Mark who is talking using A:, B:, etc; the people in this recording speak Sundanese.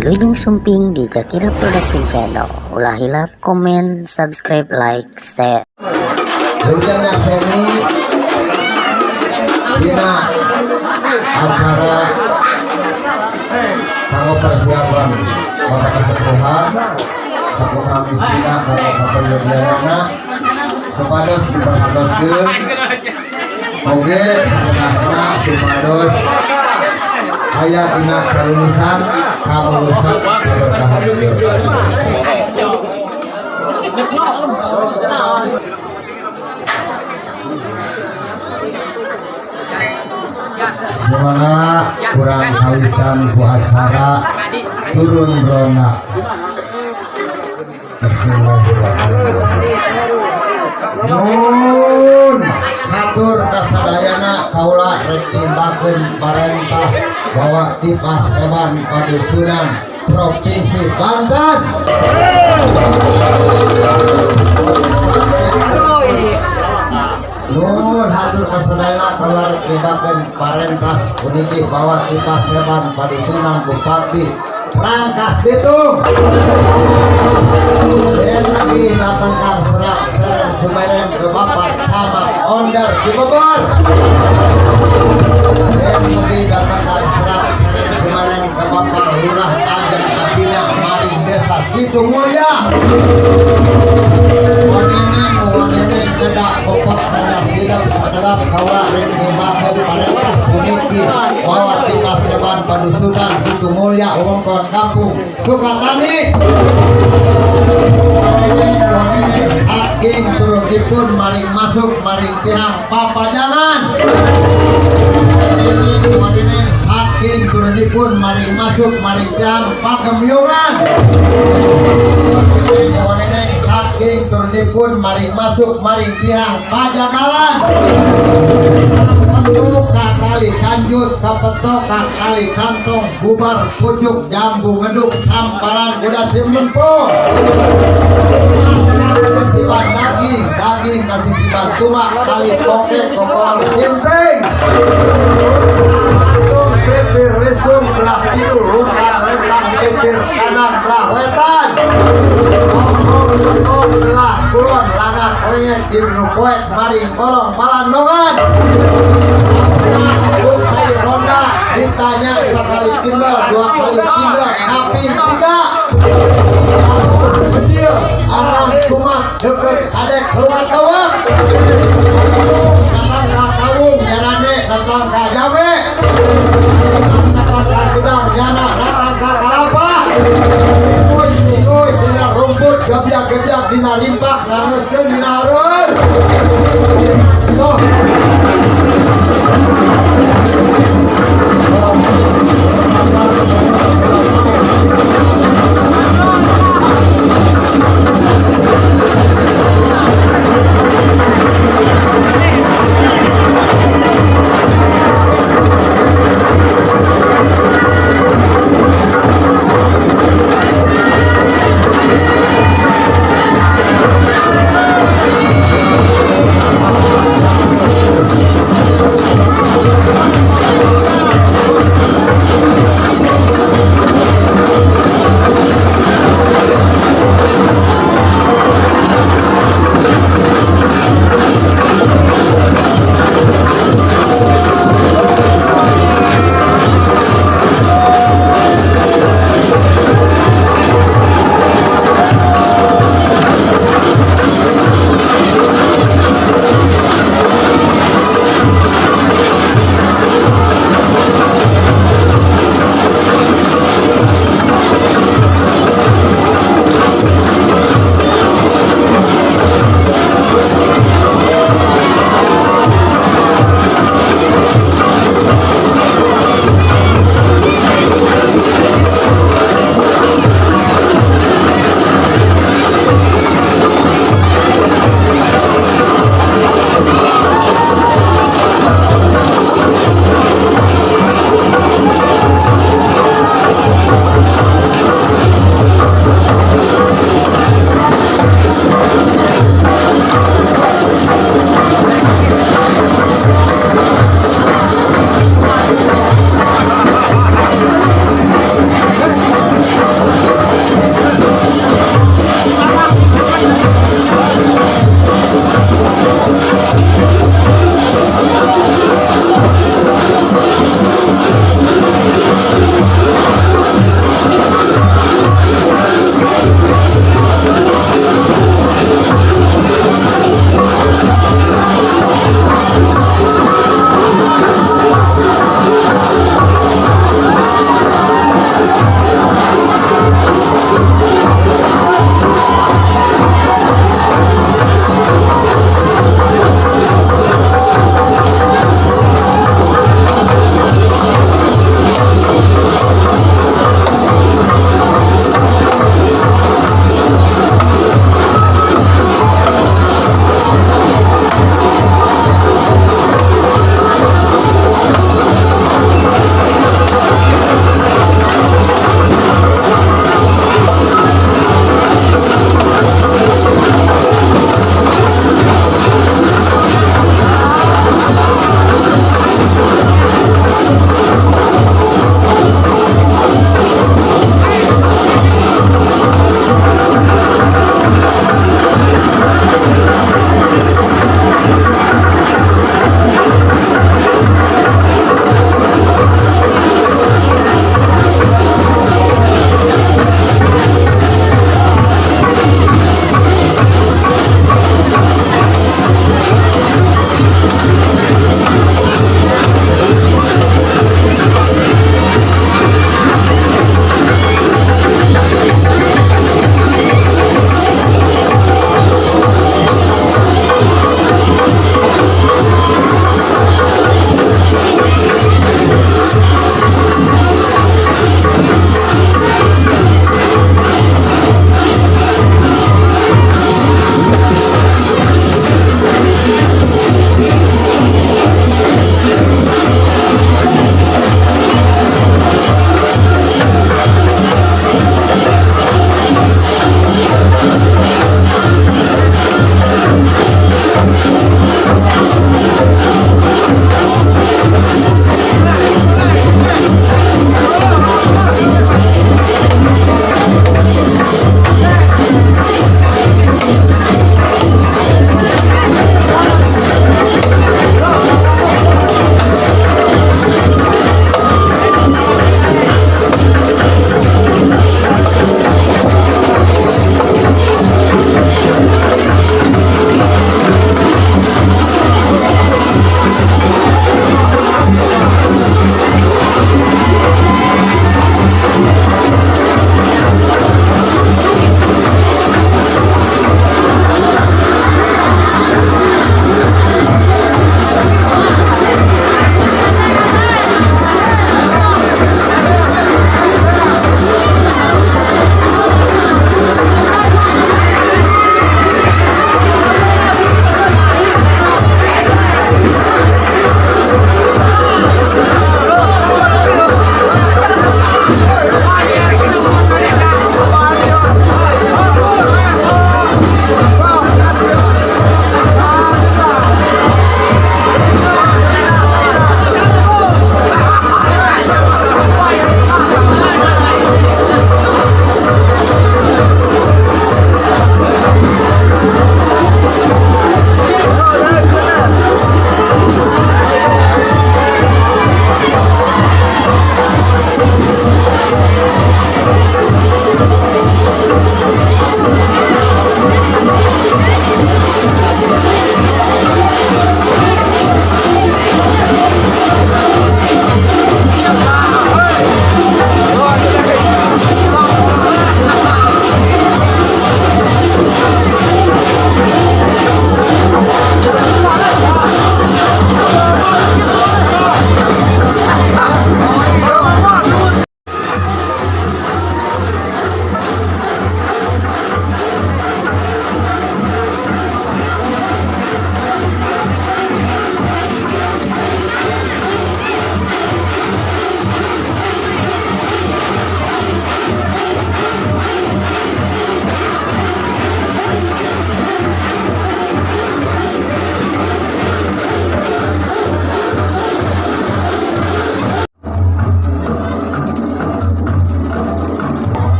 A: Wilujeng Sumping di Jakira Production Channel. Ulah hilap komen, subscribe, like, share.
B: Wilujeng nyakseni dina acara kanggo persiapan Bapak Kesepuhan Sepuhan Mistina kanggo kaperyogianana supados diperhatoskeun oge sategasna supados aya dina kalulusan kamulusan keberkahan. Dimana kurang kawitan ku acara turun rona. Bismillahirrahmanirrahim. Nun hatur kasadayana, kaula rek nimbakeun parentah bahwa ti Paseban Padusunan Provinsi Banten. Nun hatur kasadayana, kaula rek nimbakeun parentah puniki bahwa ti Paseban Padusunan Bupati Rangkas Bitung. Dan lagi datang kang serat seren sumeren ke Bapak Camat Onder Cibogor. Dan lagi datang kang serat seren sumeren ke Bapak Lurah Ageng Abdina Maring Desa Situ Mulya. Waneneng waneneng kedak popok kedak sidap sakedap, kaula rek nimbakeun parentah puniki bahwa ti Paseban Padusunan Situ Mulya wewengkon Kampung Sukatani. Waneneng waneneng saking turunipun maring masuk maring tihang papajangan. Waneneng waneneng saking turunipun maring masuk maring tihang pagemyungan. Waneneng waneneng saking turunipun maring masuk maring tihang pajagalan. Kapetuk tali kanjut, kapetok tali kantong, bubar pucuk jambu ngeduk sampalan kuda simlempo. Kasih daging daging kasih siban tumak tali poket kokor simping. Pipir lesung belah kidul, luntang lentang pipir kanan belah wetan. Ngomong belah kulon, langak lengek ibnu poek maring kolong palandongan. Usai ronda ditanya sekali timbal, dua kali timbal, kaping tiga. Bedil amang kumat deket adek rumah.